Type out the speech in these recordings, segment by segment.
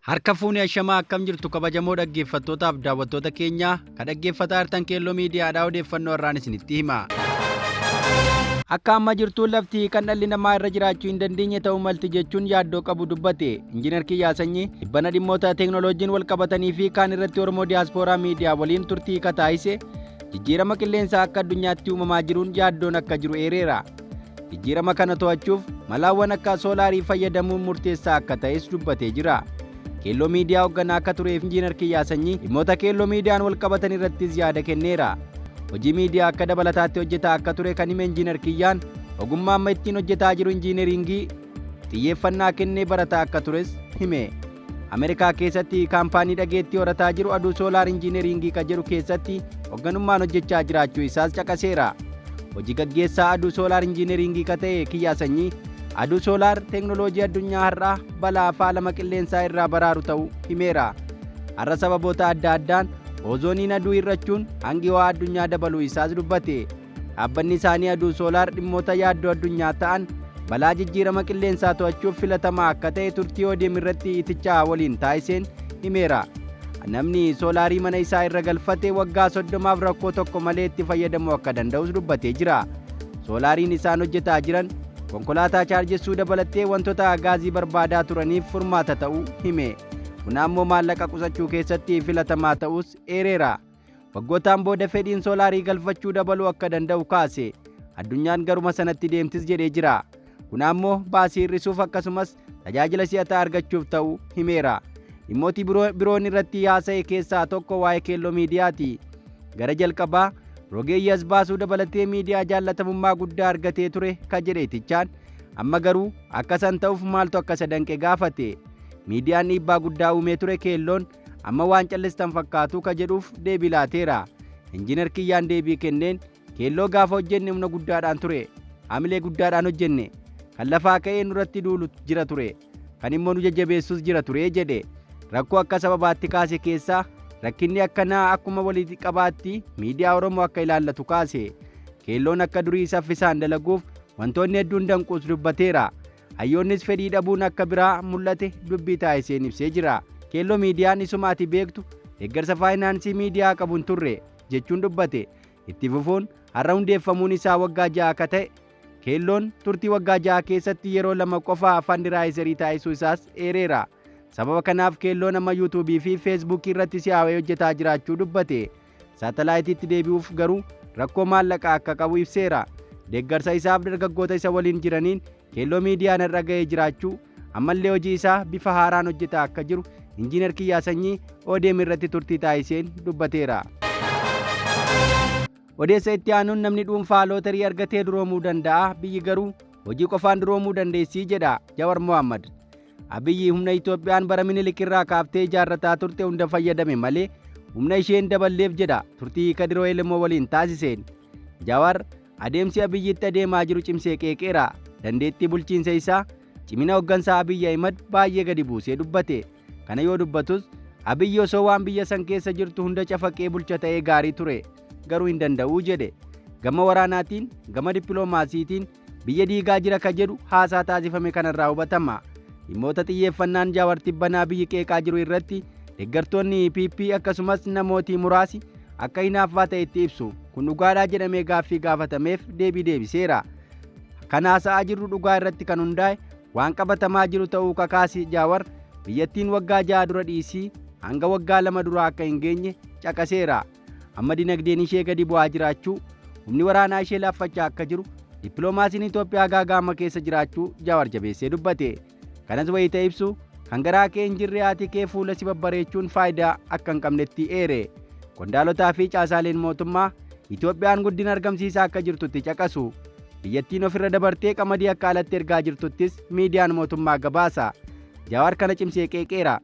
Harka fuunee ashamaa akkam jirtu kabajamoo dhaggeeffattootaaf daawwattoota keenya ka dhaggeeffataa jirtan Keelloo Miidiyaadhaa odeeffannoo irraan isinitti hima. Akka amma jirtuun lafti kan dhalli namaa irra jiraachuu hin dandeenye ta'uu malti jechuun yaaddoo qabu dubbate. Injiinar Kiyyaa Sanyii dhibbana dhimmoota teeknooloojiin wal qabatanii fi kaan irratti Oromoo Diyaaspooraa Miidiyaa waliin turtii ka taasise jijjiirama qilleensaa akka addunyaatti uumamaa jiruun yaaddoon akka jiru eereera. Jijjiirama kana to'achuuf malaawwan akka soolaarii fayyadamuun murteessaa akka ta'es dubbatee jira. Keelloo Miidiyaa hoogganaa akka tureef Injiinar Kiyyaa Sanyii dhimmoota Keelloo Miidiyaan wal qabatan irrattis yaada kenneera. Hojii miidiyaa akka dabalataatti hojjetaa akka ture kan hime Injiinar Kiyyaan ogummaa amma ittiin hojjetaa jiru injiineriingii xiyyeeffannaa kennee barataa akka tures hime. Ameerikaa keessatti kaampaanii dhageettii horataa jiru Aduu Soolaar Injiineriingii kan jedhu keessatti hoogganummaan hojjechaa jiraachuu isaas caqaseera. Hojii gaggeessaa Aduu Soolaar Injiineriingii kan ta'e Kiyyaa Sanyii Aduu Soolaar teeknooloojii addunyaa har'aa balaa faalama qilleensaa irraa baraaru ta'uu himeera. Har'a sababoota adda addaan oozooniin aduu hir'achuun hangi ho'aa addunyaa dabaluu isaas dubbate. Dhaabbanni isaanii Aduu Soolaar dhimmoota yaaddoo addunyaa ta'an balaa jijjiirama qilleensaa to'achuuf filatamaa akka ta'e turtii ODM irratti itichaa waliin taasiseen himeera. Namni soolaarii mana isaa irra galfate waggaa 30f rakkoo tokko malee itti fayyadamuu akka danda'us dubbatee jira. Soolaariin isaan hojjetaa jiran konkolaataa chaarjessuu dabalattee wantoota gaazii barbaadaa turaniif furmaata ta'uu hime. Kun ammoo maallaqa qusachuu keessatti filatamaa ta'us eereera. Waggootaan booda fedhiin soolaarii galfachuu dabaluu akka danda'u kaase. Addunyaan garuma sanatti deemtis jedhee jira. Kun ammoo baasii hir'isuuf akkasumas tajaajila si'ataa argachuuf ta'uu himeera. Dhimmooti biroon irratti haasa'e keessaa tokko waa'ee Keelloo Miidiyaati. Gara jalqabaa rogeeyyii as baasuu dabalatee miidiyaa jaallatamummaa guddaa argatee ture ka jedhe itichaan amma garuu akka san ta'uuf maaltu akka isa danqe gaafate. Miidiyaan dhiibbaa guddaa uumee ture Keelloon amma waan callistan fakkaatu ka jedhuuf deebii laateera. Injiinar Kiyyaan deebii kenneen Keelloo gaafa hojjenne humna guddaadhaan ture. Hamilee guddaadhaan hojjenne. Kan lafaa ka'ee nurratti duulu jira ture. Kan immoo nu jajjabeessus jira ture jedhe. Rakkoo akka sababaatti kaase keessaa rakkinni akkanaa akkuma walitti qabaatti miidiyaa Oromoo akka ilaallatu kaase. Keelloon akka durii saffisaan dalaguuf wantoonni hedduun danquus dubbateera. Hayyoonnis fedhii dhabuun akka biraa mul'ate dubbii taasiseen ibsee jira. Keelloo Miidiyaan isuma ati beektu deeggarsa faayinaansii miidiyaa qabu hin turre jechuun dubbate. Itti fufuun har'a hundeeffamuun isaa waggaa 6 akka ta'e Keelloon turtii waggaa 6 keessatti yeroo 2 qofa fandiraayizerii taasisuu isaas eereera. Sababa kanaaf Keelloon amma yuutuubii fi feesbuukii irratti si'aawee hojjetaa jiraachuu dubbate. Saatalaayitiitti deebi'uuf garuu rakkoo maallaqaa akka qabu ibseera. Deeggarsa isaaf dargaggoota isa waliin jiraniin Keelloo Miidiyaan har'a ga'ee jiraachuu ammallee hojii isaa bifa haaraan hojjetaa akka jiru Injiinar Kiyyaa Sanyii ODM irratti turtii taasiseen dubbateera. Odeessa itti aanuun namni dhuunfaa lootarii argatee duroomuu danda'a, biyyi garuu hojii qofaan duroomuu dandeessi jedha Jawar Mohammad. Abiyyi humna Itoophiyaan bara Minilik irraa kaaftee ijaarrataa turte hunda fayyadame malee humna ishee hin daballeef jedha turtii Kadiroo Elemoo waliin taasiseen. Jawar adeemsi Abiyyitti adeemaa jiru cimsee qeeqeera. Dandeettii bulchiinsa isaa, cimina hoggansaa Abiyyi Ahimad baay'ee gadi buusee dubbate. Kana yoo dubbatus Abiyyi osoo waan biyya san keessa jirtu hunda cafaqee bulcha ta'ee gaarii ture. Garuu hin danda'u jedhe. Gama waraanaatiin, gama dippiloomaasiitiin biyya diigaa jira ka jedhu haasaa taasifame kanarraa hubatama. Dhimmoota xiyyeeffannaan Jaawar tibbanaa biyyi qeeqaa jiru irratti deeggartoonni PP akkasumas namooti muraasi akka hinaaffaa ta'etti ibsu. Kun dhugaadhaa jedhamee gaaffii gaafatameef deebii deebiseera. Kan haasa'aa jirru dhugaa irratti kan hundaa'e waan qabatamaa jiru ta'uu kakaasi Jaawar biyyattiin waggaa 6 dura dhiisii hanga waggaa 2 duraa akka hin geenye caqaseera. Amma dinagdeen ishee gadi bu'aa jiraachuu, humni waraanaa ishee laaffachaa akka jiru, dippiloomaasiin Itoophiyaa gaaga'ama keessa jiraachuu Jawaar jabeessee dubbate. Kanas wayita ibsu kan garaa kee hin jirre haati kee fuula si babbareechuun faayidaa akka hin qabnetti eere. Qondaalotaa fi caasaaleen mootummaa Itoophiyaan guddina argamsiisaa akka jirtutti caqasu. Biyyattiin ofirra dabartee qamadii akka alatti ergaa jirtuttis miidiyaan mootummaa gabaasa. Jawaar kana cimsee qeeqeera.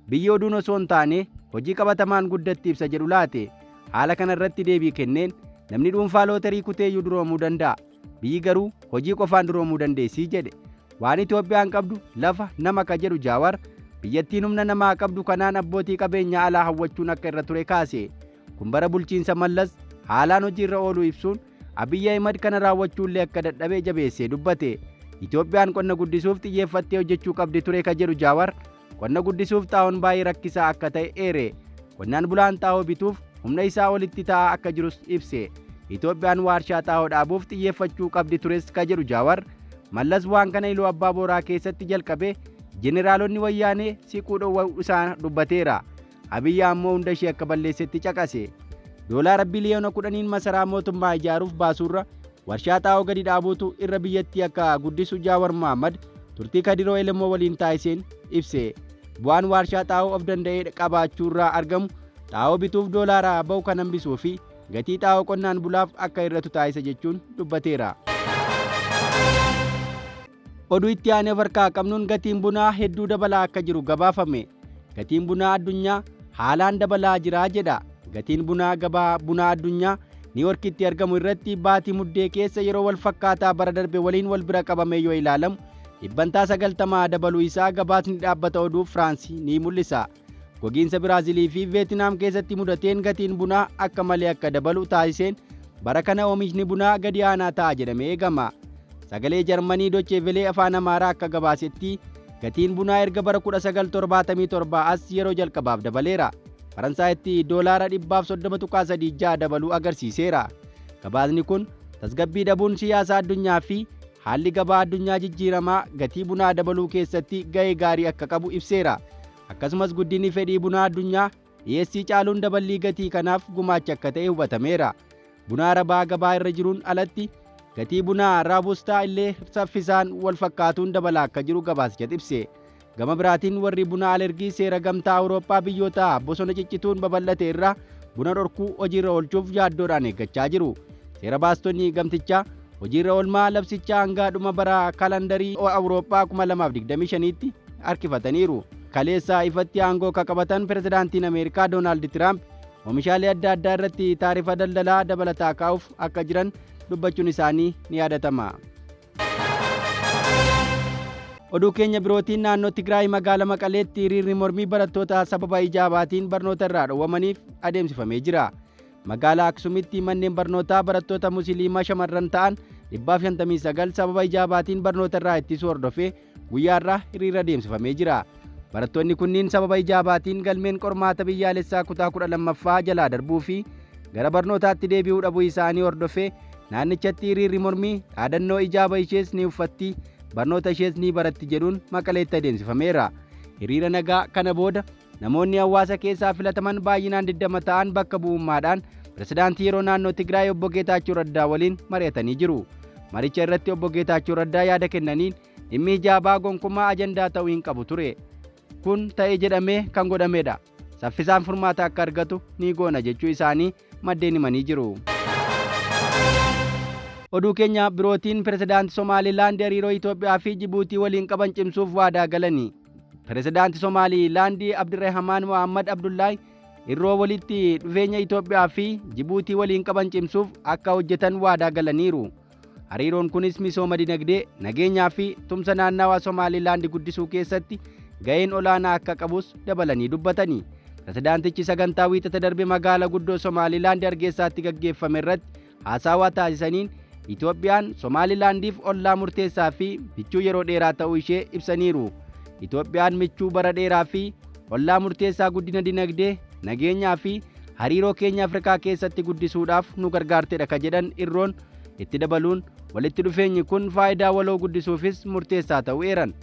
Biyyi oduun osoo hin taane hojii qabatamaan guddatti ibsa jedhu laate. Haala kana irratti deebii kenneen namni dhuunfaa lootarii kuteeyyuu duroomuu danda'a. Biyyi garuu hojii qofaan duroomuu dandeessi jedhe. Waan Itoophiyaan qabdu lafa, nama ka jedhu Jaawar, biyyattiin humna namaa qabdu kanaan abbootii qabeenyaa alaa hawwachuun akka irra ture kaase. Kun bara bulchiinsa Mallas haalaan hojiirra ooluu ibsuun Abiy Ahimad kana raawwachuullee akka dadhabe jabeessee dubbate. Itoophiyaan qonna guddisuuf xiyyeeffattee hojjechuu qabdi ture ka jedhu Jaawar, qonna guddisuuf xaa'oon baay'ee rakkisaa akka ta'e eere. Qonnaan bulaan xaa'oo bituuf humna isaa olitti ta'aa akka jirus ibse. Itoophiyaan waarshaa xaa'oo dhaabuuf xiyyeeffachuu qabdi tures ka jedhu Jaawar, Mallas waan kana Iluu Abbaa Booraa keessatti jalqabe jeneraalonni wayyaanee siquu dhowwuu isaa dubbateera. Abiyyi ammoo hunda ishee akka balleessetti caqase. Doolaara biliyoona 10n masaraa mootummaa ijaaruuf baasuurra warshaa xaa'oo gadi dhaabuutu irra biyyattii akka guddisu Jaawar Mohaammad turtii Kadiroo Elemoo waliin taasiseen ibse. Bu'aan waarshaa xaa'oo of danda'ee qabaachuurraa argamu xaa'oo bituuf doolaara ba'u kan hambisuu fi gatii xaa'oo qonnaan bulaaf akka hir'atu taasisa jechuun dubbateera. Oduu itti aanee of harkaa qabnuun gatiin bunaa hedduu dabalaa akka jiru gabaafame. Gatiin bunaa addunyaa haalaan dabalaa jira jedha. Gatiin bunaa gabaa bunaa addunyaa Niiworkitti argamu irratti baatii Muddee keessa yeroo wal fakkaataa bara darbe waliin wal bira qabamee yoo ilaalamu dhibbantaa 90 dabaluu isaa gabaasni dhaabbata oduu Firaansi ni mul'isa. Gogiinsa Biraazilii fi Veetinaam keessatti mudateen gatiin bunaa akka malee akka dabalu taasiseen bara kana oomishni bunaa gadi aanaa ta'a jedhamee eegama. Sagalee Jarmanii Dochee Velee Afaan Amaaraa akka gabaasetti gatiin bunaa erga bara 1977 as yeroo jalqabaaf dabaleera. Faransaayitti doolaara 130.36 dabaluu agarsiiseera. Gabaasni kun tasgabbii dhabuun siyaasa addunyaa fi haalli gabaa addunyaa jijjiiramaa gatii bunaa dabaluu keessatti gahee gaarii akka qabu ibseera. Akkasumas guddinni fedhii bunaa addunyaa dhiyeessii caaluun daballii gatii kanaaf gumaacha akka ta'e hubatameera. Buna Arabaa gabaa irra jiruun alatti gatii bunaa Raabustaa illee saffisaan wal fakkaatuun dabalaa akka jiru gabaasicha ibse. Gama biraatiin warri buna alergii seera gamtaa Awurooppaa biyyoota bosona ciccituun babal'ate irraa buna dhorkuu hojiirra oolchuuf yaaddoodhaan eeggachaa jiru. Seera baastonni gamtichaa hojiirra oolmaa labsichaa hanga dhuma bara kalandarii Awurooppaa 2025tti harkifataniiru. Kaleessa ifatti aangoo akka qabatan pirezidaantiin Ameerikaa Doonaald Tiraamp oomishaalee adda addaa irratti taarifa daldalaa dabalataa kaa'uuf akka jiran dubbachuun isaanii ni yaadatama. Oduu keenya birootiin naannoo Tigraay magaala Maqaleetti hiriirri mormii barattoota sababa ijaabaatiin barnoota irraa dhowwamaniif adeemsifamee jira. Magaalaa Aksumitti manneen barnootaa barattoota Musiliimaa shamarran ta'an 159 sababa ijaabaatiin barnoota irraa ittisuu hordofee guyyaa har'aa hiriira adeemsifamee jira. Barattoonni kunniin sababa ijaabaatiin galmeen qormaata biyyaalessaa kutaa 12ffaa jalaa darbuu fi gara barnootaatti deebi'uu dhabuu isaanii hordofee naannichatti hiriirri mormii dhaadannoo ijaaba ishees ni uffatti barnoota ishees ni baratti jedhuun Maqaleetti adeemsifameera. Hiriira nagaa kana booda namoonni hawaasa keessaa filataman baay'inaan 20 ta'an bakka bu'ummaadhaan pirezidaantii yeroo naannoo Tigraay obbo Geetaachoo Raddaa waliin mari'atanii jiru. Maricha irratti obbo Geetaachoo Raddaa yaada kennaniin dhimmi hijaabaa gonkumaa ajandaa ta'uu hin qabu ture. Kun ta'e jedhamee kan godhamedha. Saffisaan furmaata akka argatu ni goona jechuu isaanii maddeen himanii jiru. Oduu keenya birootiin pirezidaanti Somaalilaand hariiroo Itoophiyaa fi Jibuutii waliin qaban cimsuuf waadaa galani. Pirezidaanti Somaalilaand Abdirrahamaan Mohammad Abdullaahi irroo walitti dhufeenya Itoophiyaa fi Jibuutii waliin qaban cimsuuf akka hojjetan waadaa galaniiru. Hariiroon kunis misooma dinagdee, nageenyaa fi tumsa naannawaa Somaalilaand guddisuu keessatti gaheen olaanaa akka qabus dabalanii dubbatani. Pirezidaantichi sagantaa Wiixata darbe magaala guddoo Somaalilaand Hargeysaatti gaggeeffame irratti haasawaa taasisaniin Itoophiyaan Somaalilaandiif ollaa murteessaa fi michuu yeroo dheeraa ta'uu ishee ibsaniiru. Itoophiyaan michuu bara dheeraa fi ollaa murteessaa guddina dinagdee, nageenyaa fi hariiroo keenya Afrikaa keessatti guddisuudhaaf nu gargaartedha ka jedhan Irroon itti dabaluun walitti dhufeenyi kun faayidaa waloo guddisuufis murteessaa ta'uu eeran.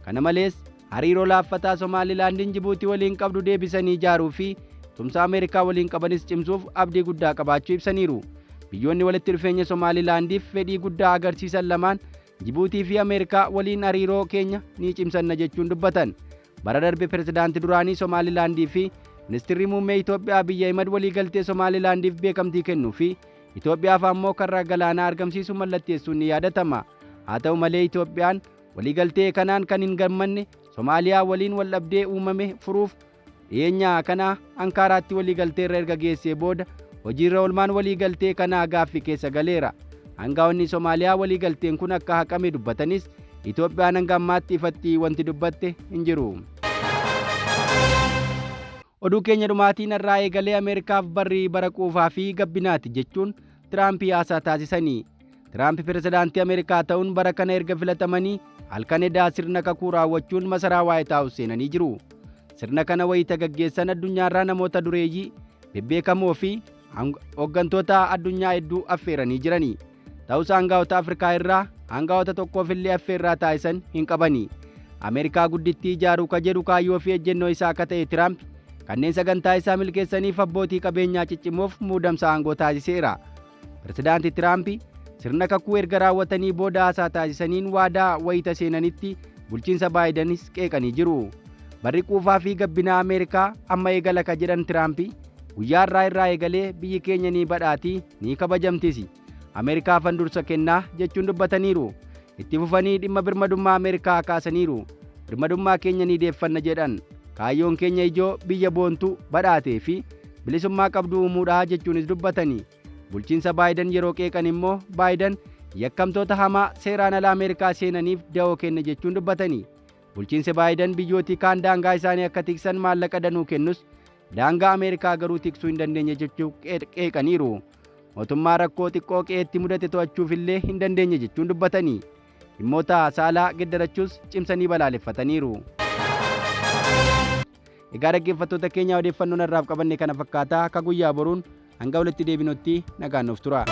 Kana malees hariiroo laaffataa Somaalilaandiin Jibuutii waliin qabdu deebisanii ijaaruu fi tumsa Ameerikaa waliin qabanis cimsuuf abdii guddaa qabaachuu ibsaniiru. Biyyoonni walitti dhufeenya Somaalilaandiif fedhii guddaa agarsiisan lamaan Jibuutii fi Ameerikaa waliin hariiroo keenya ni cimsanna jechuun dubbatan. Bara darbe pirezidaanti duraanii Somaalilaandii fi ministirri muummee Itoophiyaa Abiy Ahimad waliigaltee Somaalilaandiif beekamtii kennuu fi Itoophiyaaf ammoo karra galaanaa argamsiisu mallatteessuun ni yaadatama. Haa ta'u malee Itoophiyaan waliigaltee kanaan kan hin gammanne Somaaliyaa waliin waldhabdee uumame furuuf dhiyeenya kana Ankaaraatti waliigalteerra erga geessee booda hojiirra oolmaan waliigaltee kanaa gaaffii keessa galeera. Aangaa'onni Somaaliyaa waliigalteen kun akka haqame dubbatanis Itoophiyaan hanga ammaatti ifatti wanti dubbatte hin jiru. Oduu keenya dhumaatiin har'aa eegalee Ameerikaaf barri bara quufaa fi gabbinaati jechuun Tiraamp haasaa taasisanii. Tiraamp pirezidaantii Ameerikaa ta'uun bara kana erga filatamanii halkan edaa sirna kakuu raawwachuun masaraa Waayit Haawus seenanii jiru. Sirna kana wayita gaggeessan addunyaarraa namoota dureeyyii bebbeekamoo fi hooggantoota addunyaa hedduu affeeranii jirani. Ta'us aangaa'ota Afrikaa irraa aangaa'ota tokkoof illee affeerraa taasisan hin qabani. Ameerikaa guddittii ijaaruu ka jedhu kaayyoo fi ejjennoo isaa akka ta'e Tiraamp kanneen sagantaa isaa milkeessaniif abbootii qabeenyaa ciccimoof muudamsa aangoo taasiseera. Pirezidaanti Tiraamp sirna kakuu erga raawwatanii booda haasaa taasisaniin waadaa wayita seenanitti bulchiinsa Baayidanis qeeqanii jiru. Barri quufaa fi gabbinaa Ameerikaa amma eegala ka jedhan Tiraamp, guyyaa irraa irraa eegalee biyyi keenya ni badhaatii, ni kabajamtis. Ameerikaafan dursa kennaa jechuun dubbataniiru. Itti fufanii dhimma birmadummaa Ameerikaa kaasaniiru. Birmadummaa keenya ni deeffanna jedhan. Kaayyoon keenya ijoo biyya boontuu, badhaatee fi bilisummaa qabdu uumuudha jechuunis dubbatani. Bulchiinsa Baayidan yeroo qeeqan immoo Baayidan yakkamtoota hamaa seeraan ala Ameerikaa seenaniif da'oo kenne jechuun dubbatani. Bulchiinsi Baayidan biyyootii kaan daangaa isaanii akka tiksan maallaqa danuu kennus, daangaa Ameerikaa garuu tiksuu hin dandeenye jechuu qeeqaniiru. Mootummaa rakkoo xiqqoo qe'eetti mudate to'achuuf illee hin dandeenye jechuun dubbatani. Dhimmoota saalaa geddarachuus cimsanii balaaleffataniiru. Egaa dhaggeeffattoota keenya, odeeffannoon har'aaf qabanne kana fakkaataa. Akka guyyaa boruun hanga walitti deebinutti nagaan nuuf tura.